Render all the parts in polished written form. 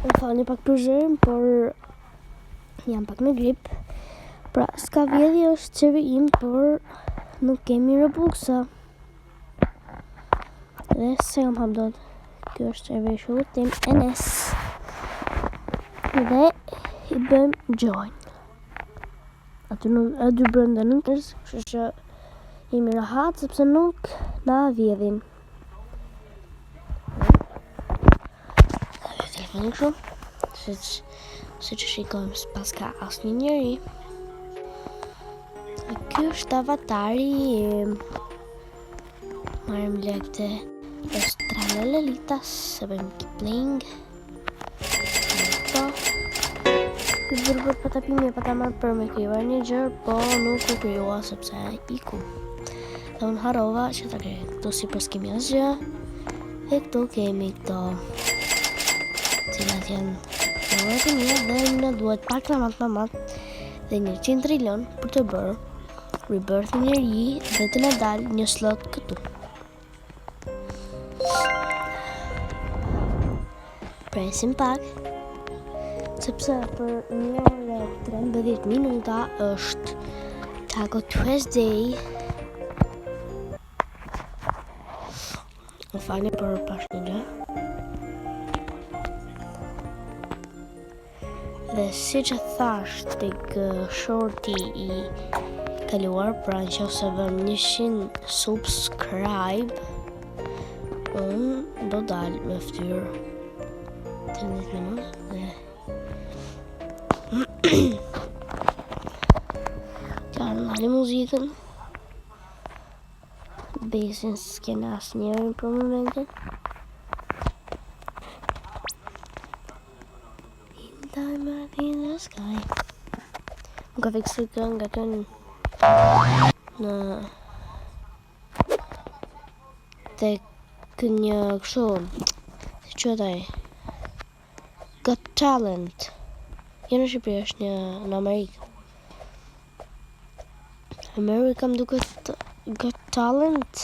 Më falni pak për zërin, por jam pak me grip. Pra, s'ka vjedhje është serveri im, por nuk kemi Robuxa. Dhe s'e kam hap dot. Kjo është serveri i shokut tim NS. Dhe i bëjmë join. Aty nuk aty brenda nuk është, kështu që jemi rahat sepse nuk na vjedhin. Telefonin kështu, siç siç shikojmë s'paska asnjë njeri. Dhe ky është avatari im. Marrim lekët e Los Tralalelitas, se bëjmë keep playing. Po. Ky bërë për patapimi e pata marrë për me krijuar një gjë, po nuk u krijua sepse iku. Dhe unë harrova që ta krijoj. Këtu sipër s'kemi asgjë. Dhe këtu kemi këto. Cilat janë figurat e mia dhe na duhet pak namat mamat dhe 100 trilion për të bërë rebirth një ri dhe të na dalë një slot këtu. Presim pak, sepse për një orë 13 minuta është Taco Tuesday. Më falni për pash një gjë. Dhe siç e thash tek shorti i kaluar, pra në qoftë se vëm 100 subscribe, unë do dal me ftyrë 30 minuta dhe T'ja ndali muzikën Besin s'kena asnjërin për momentin Diamond in the sky. Më ka fiksu këngë aty në tek një kështu si quhet ai Got Talent jo në Shqipëri është një në Amerikë Amerika më duket Got Talent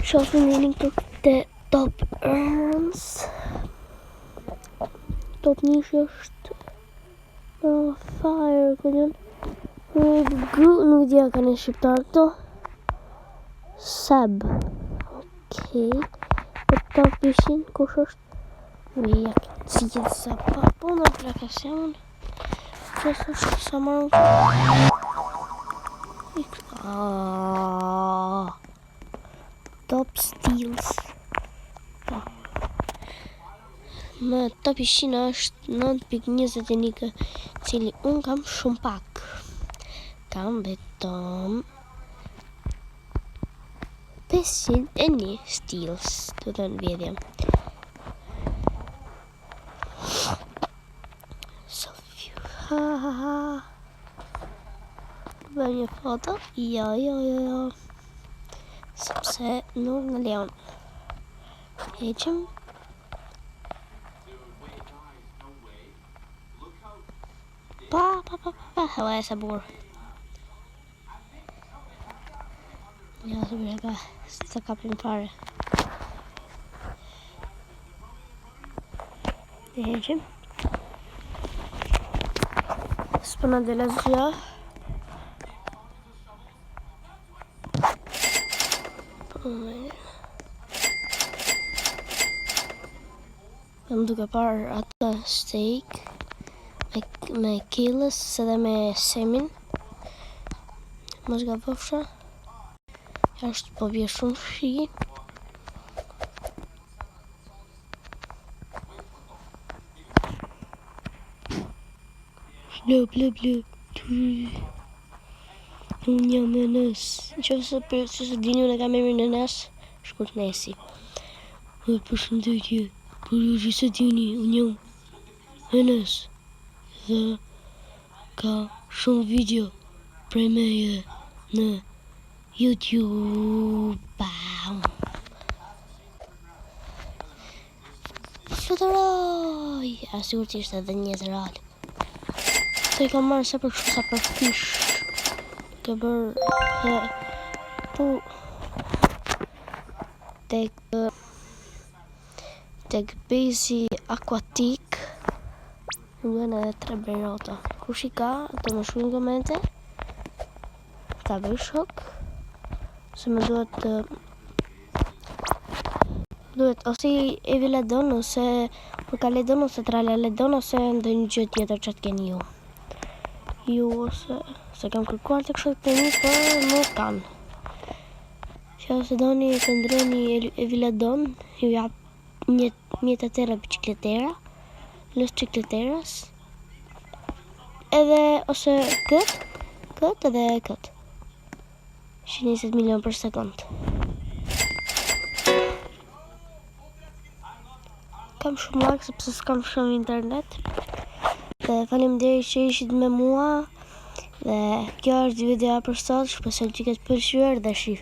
Shohim jeni këtu te Top Earns Top njëshi është në fire, kënjën Gu, nuk di a ka një shqiptar këto Seb Okej Po top ishin, kush është? Ui, ja këtë gjithë sa pa punë aplikacion Që është sa marrë Ah. Top Steals. Po. Më top ishin është 9.21 k, cili unë kam shumë pak. Kam vetëm 501 steals, të thënë vjedhje. So few. Ha ha ha. Bëjmë një foto? Jo, jo, jo, jo. Sepse nuk na lejon. Heqim. Pa, pa, pa, pa, pa, hua e sa burë. Ja, se bërë pa, s'të kapim fare. E heqim. S'po na del asgjë. Po, Jam duke parë atë steak me, me Kilës edhe me Semin. Mos gabofsha. Jashtë po bje shumë shi. Blu, blu, blu. Unë jam Enes. Në qoftë se për që s'e dini, unë e kam emrin Enes, shkurt Nesi. Dhe përshëndetje, për ju që s'e dini, unë jam Enes. Dhe ka shumë video prej meje në YouTube. Bam. Fluturoj! A sigur që ishte edhe një real. Të i kam marrë sa për kështu sa për fish. Të bërë... He, tu... Tek... Tek base aquatic Më duhen edhe tre brainrota. Kush i ka, të më shkruaj në komente. Ta bëj shok. Se më duhet të duhet ose Eviledon ose Orkaledon ose Tralaledon ose ndonjë gjë tjetër që të keni ju. Ju ose se kam kërkuar tek shokët e mi, por nuk kanë. Që ose doni të ndroni Eviledon, ju jap një mjetë tjera bicikletera, los chicleteras, edhe ose kët, kët edhe kët. 120 milion për sekund. Kam shumë lag sepse s'kam shumë internet. Dhe faleminderit që ishit me mua. Dhe kjo është videoja për sot. Shpresoj që ketë pëlqyer dhe shihemi.